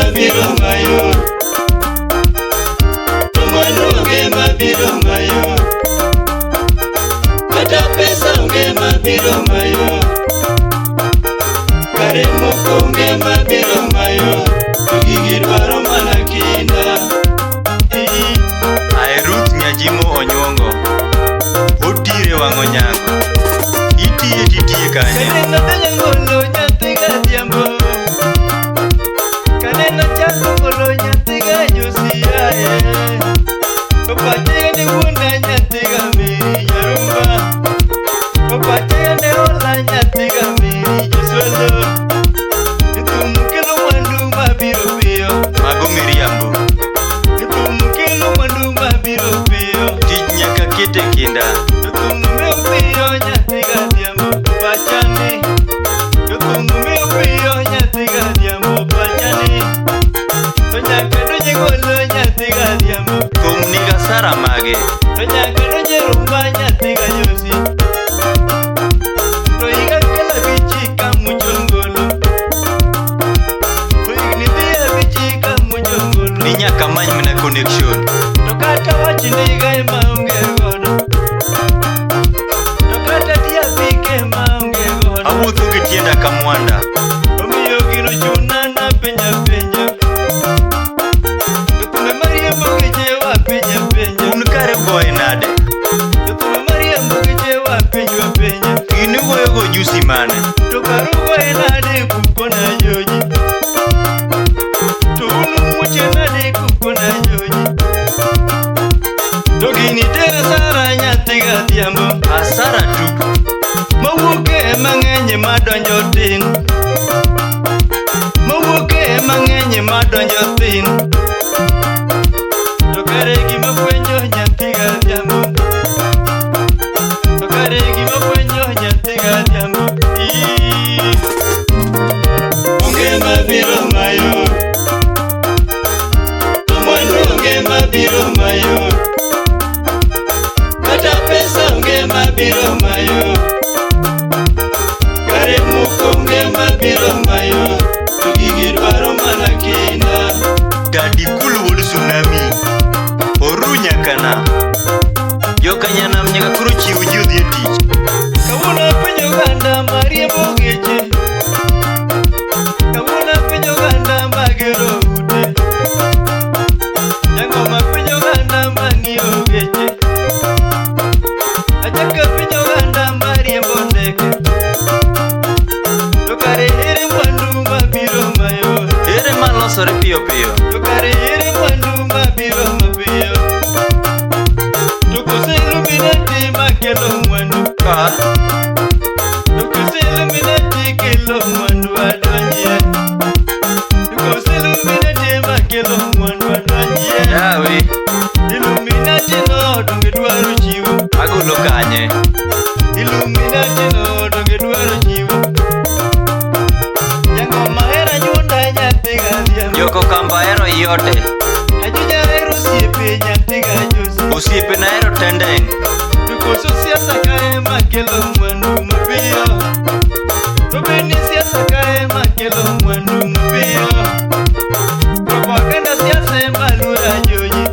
mabiro mayot. To mwandu onge mabiro mayot. Kata pesa onge mabiro mayot. Kare moko onge mabiro mayot. To gigi dwaro mana kinda. Ae Ruth Nyajimo Onyuongo. Otire wang'o nyango. Itiye titiye kanye. Kaneno danyangolo nyathi gadhiambo. Kaneno chako golo nyathi ga Josia e. To pache ne wuonda nyathi ga Mary Nyarumba. To pache ne ola nyathi ga Mary Joswelo. Thum kelo mwandu mabiro piyo. Mago miriambo. Thum kelo mwandu mabiro piyo. Tich nyaka kete kinda. To thum mewo piyo nyathi gadhiambo pachani. To thum mewo piyo nyathi gadhiambo pachani. To nyaka donje golo nyathi gadhiambo. Thum niga sara mage. To nyaka donje rumba nyathi gajosi. To higa kelo abichi kamucho ngolo. To higni dhi abichi kamucho ngolo. Ni nyaka many mana connection. To kata wach ndiga ema onge godo. To kata tie apike ema onge godo. Awuotho gi tienda ka mwanda. Omiyo gino chuna napenja penja. Jothumbe mariembo geche wapenja penja. Un kare ugoye nade? Jothumbe mariembo geche wapenjwa penja. Gini ugoyogo jusi mane? To karugoye nade kukona joji. To un umuoche nade kukona joji. To gini tera sara nyathi gadhiambo. Asara tupu. Mawuoke mang'eny madonjo tin. Mawuoke mang'eny madonjo thin. To kare gima fwenyo nyathi gadhiambo. To kare gima fwenyo nyathi gadhiambo. Ii. Onge mabiro mayot. To mwandu onge mabiro mayot. Kata pesa onge mabiro mayot. Kare moko onge mabiro mayot. To gigi dwaro mana kinda. Daddy Cool wuod Tsunami. Oru nyaka nam. Jokanyanam nyaka koro chiw ji odhi e tich. Kawuono apenjo oganda mariembo geche. Kawuono apenjo oganda magero ute. Jangoma penjo oganda mang'iewo geche. Achako apenjo oganda mariembo ndeke. To kare ere mwandu mabiro mayot. Ere malosore piyo piyo. To kare ere mwandu mabiro mapiyo. To koso Illuminati makelo mwandu. Ka To koso Illuminati kelo mwandu adonjie. To koso Illuminati makelo mwandu adonjie. yawe Illuminati no donge dwaro chiwo. agolo kanye. Illuminati no donge dwaro chiwo. Jangoma hera nyunda nyathi gadhiambo. Joko kamba hero yote. Ajuja hero osiepe nyathi gajosi. Osiepe nahero tendeng. To koso siasa kae makelo mwandu mapiyo. To bende siasa kae makelo mwandu mapiyo. Propaganda siasa ema luora joji.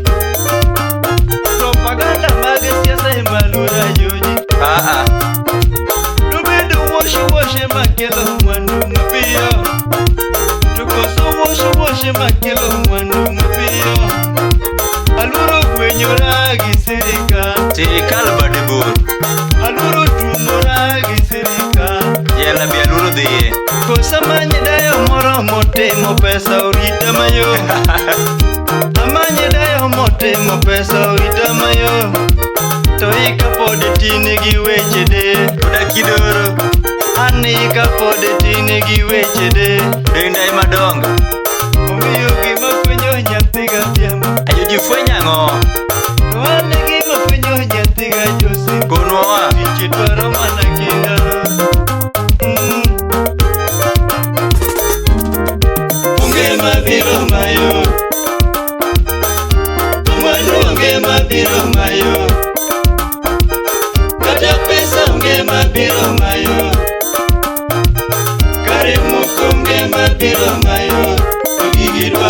Propaganda mag siasa ema luora joji. Aa To bende wash wash ema kelo mwandu mapiyo. To koso wash wash ema kelo mwandu mapiyo. Aluoro gwenyora gi sirikal. Sirikal bade bor. Aluoro tuomora gi sirikal. Jela be aluoro dhiye. Kosa manye dayo moro motimo pesa orita mayom. Amanye dayo motimo pesa orita mayom. To ika pod tin gi weche de. Odak idoro. An ika pod tin gi weche de. Denda ema dongo. Omiyo gima fwenyo nyathi gadhiambo. Ajoji fwenyo ang'o? To an gima fwenyo nyathi gajosi. Konwa wa. Tich dwaro mana kinda. Onge mabiro mayot. To mwandu onge mabiro mayot. Kata pesa onge mabiro mayot. Kare moko onge mabiro mayot. To gigi dwaro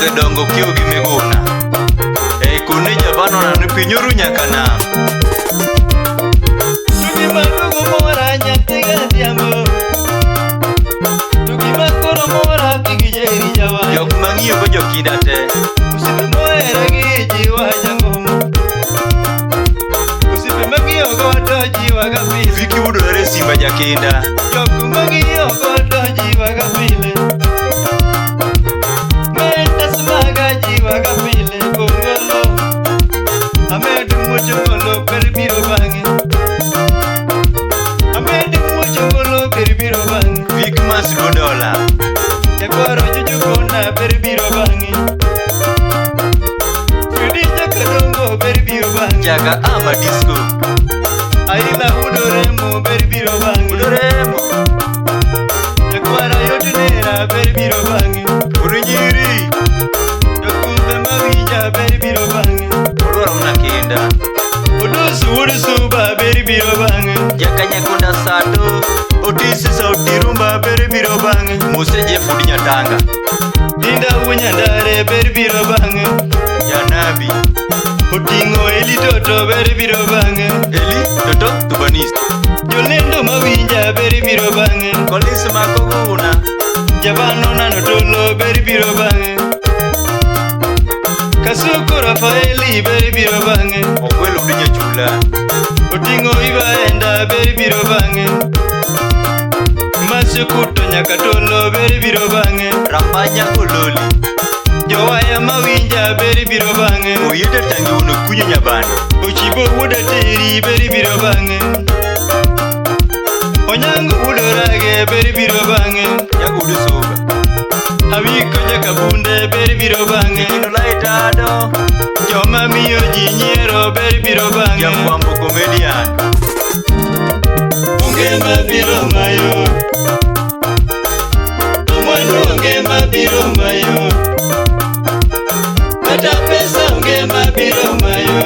Kothe dongo kiewo gi Miguna. Ei kune Javano nano piny oru nyaka nam. To gima duogo mora nyathi gadhiambo. To gima koro mora kik jeri jawa. Jok mang'iyo go jokinda te. Osiepe mohera gi jiwa jangoma. Osiepe mang'iyo godo jiwa ga pile. Viki wudore Simba jakinda. Jok mang'iyo godo jiwa ga pile. Mentas maga jiwa ga pile kongolo. Amedo muocho ngolo ber biro bang'e. Amedo muocho ngolo ber biro bang'e. Vik mas Luodola. Jakwaro jujukona ber biro bang'e. Fredi Jakadongo ber biro bang'e. Jaga ama disco. Aila udoremo ber biro bang'e. Udoremo. Jakwara yotnera ber biro bang'e. Urunyiri. Jokumbe mawinja ber biro bang'e. Odwaro mana kinda. Odusu wuod suba ber biro bang'e. Jakanyakunda sato. Otisi sauti rumba ber biro bang'e. Mose Jeff wuod Nyatanga. Dinda wunyandare ber biro bang'e. Janabi. Oting'o Eli Toto ber biro bang'e. Eli Toto Tubanis. Jolendo mawinja ber biro bang'e. Kolis Makoguna. Jabano nano tolo ber biro bang'e. Kasuku Rafaeli ber biro bang'e. Ogwelo wuod Nyachula. Oting'o Iva Enda ber biro bang'e. Masukuto nyaka tolo ber biro bang'e. Rambanya Ololi. Jowaya mawinja ber biro bang'e. Oyieta Tangi wuon Okunyo Nyabando. Ochibo wuod Ateri ber biro bang'e. Onyango wuod Orage ber biro bang'e. Nyago wuod Suba. Awiko Jakabunde ber biro bang'e. Kendo Laitado. Joma miyo ji nyiero ber biro bang'e. Jafwambo comedian. Onge mabiro mayo. Mwandu onge mabiro mayo. Kata pesa onge mabiro mayo.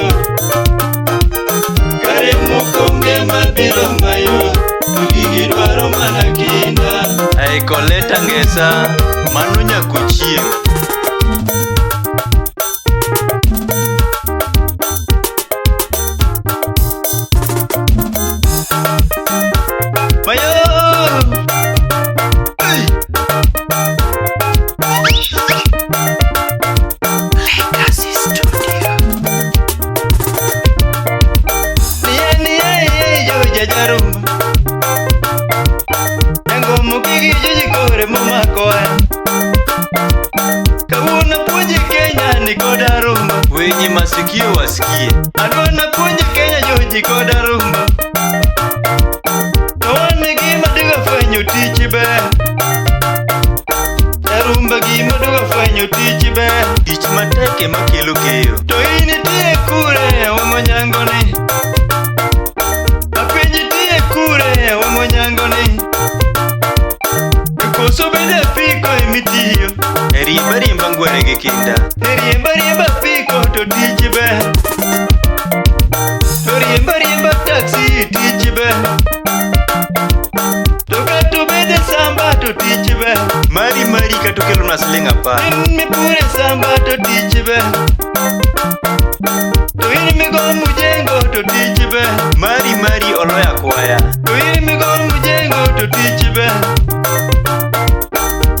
Kare moko onge mabiro mayo. To gigi dwaro mana kinda. Ei Koleta Ngesa. Mano nyakochieng'. Mayo! Hey! Legacy Studio. Niye niye ye yo jajarumba. Nyangomo kigi joji kore momakoa. Kawuono puonji Kenya ni koda rumba. Wenye masikio wasikie. Adwa napuonji Kenya joji koda rumba. To wan gima duga fwenyo tich ber. Jarumba gima duga fwenyo tich ber. Tich matek ema kelo keyo. To in itie kure wamonyango ni. Apenji tie kure wamonyango ni. Koso bende apiko emitiyo. Riemba riemba ngwere gi kinda. Riemba riemba apiko to tich ber. To riemba riemba taxi tich ber. To kata obede samba to tich ber. Mari mari kata okelona siling 10. In mipure samba to tich ber. To in migo mujengo to tich ber. Mari mari oloyo akwaya. To in migo mujengo to tich ber.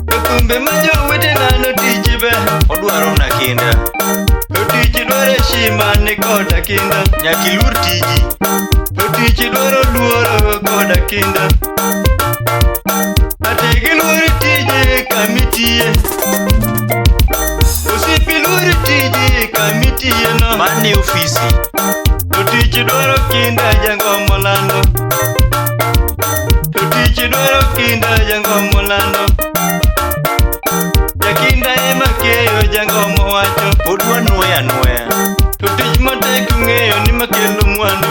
To thumbe ma jowetena no tich ber. Odwaro mana kinda. To tich dwaro heshima ni koda kinda. Nyaka iluor tiji. To tich dwaro luoro koda kinda. Ate giluor tije kamitiye. Osiepe luor tije kamitiye no. Mani ofisi. To tich dwaro kinda jangomo lando. To tich dwaro kinda jangomo lando. Jakinda ema keyo jangomo wacho. Pod wanuoyo anuoya. To tich matek ung'eyo ni makelo mwandu.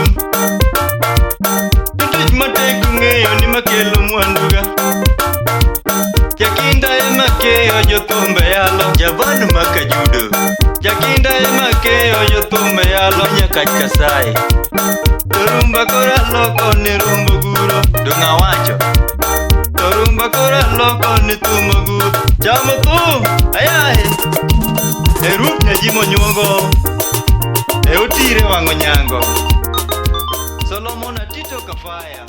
To tich matek ung'eyo ni makelo mwandu ga. Jakinda ema keyo jothumbe yalo. Javan makajudo. Jakinda ema keyo jothumbe yalo. Nyakach Kasai. To rumba kora loko ni rumbo guro. Dong' awacho. To rumba kora loko ni thumo guro. Chamo thum, ayahe. E rup nyajimo nyuongo. E otire wang'o nyango. Solomon Atito Kafaya.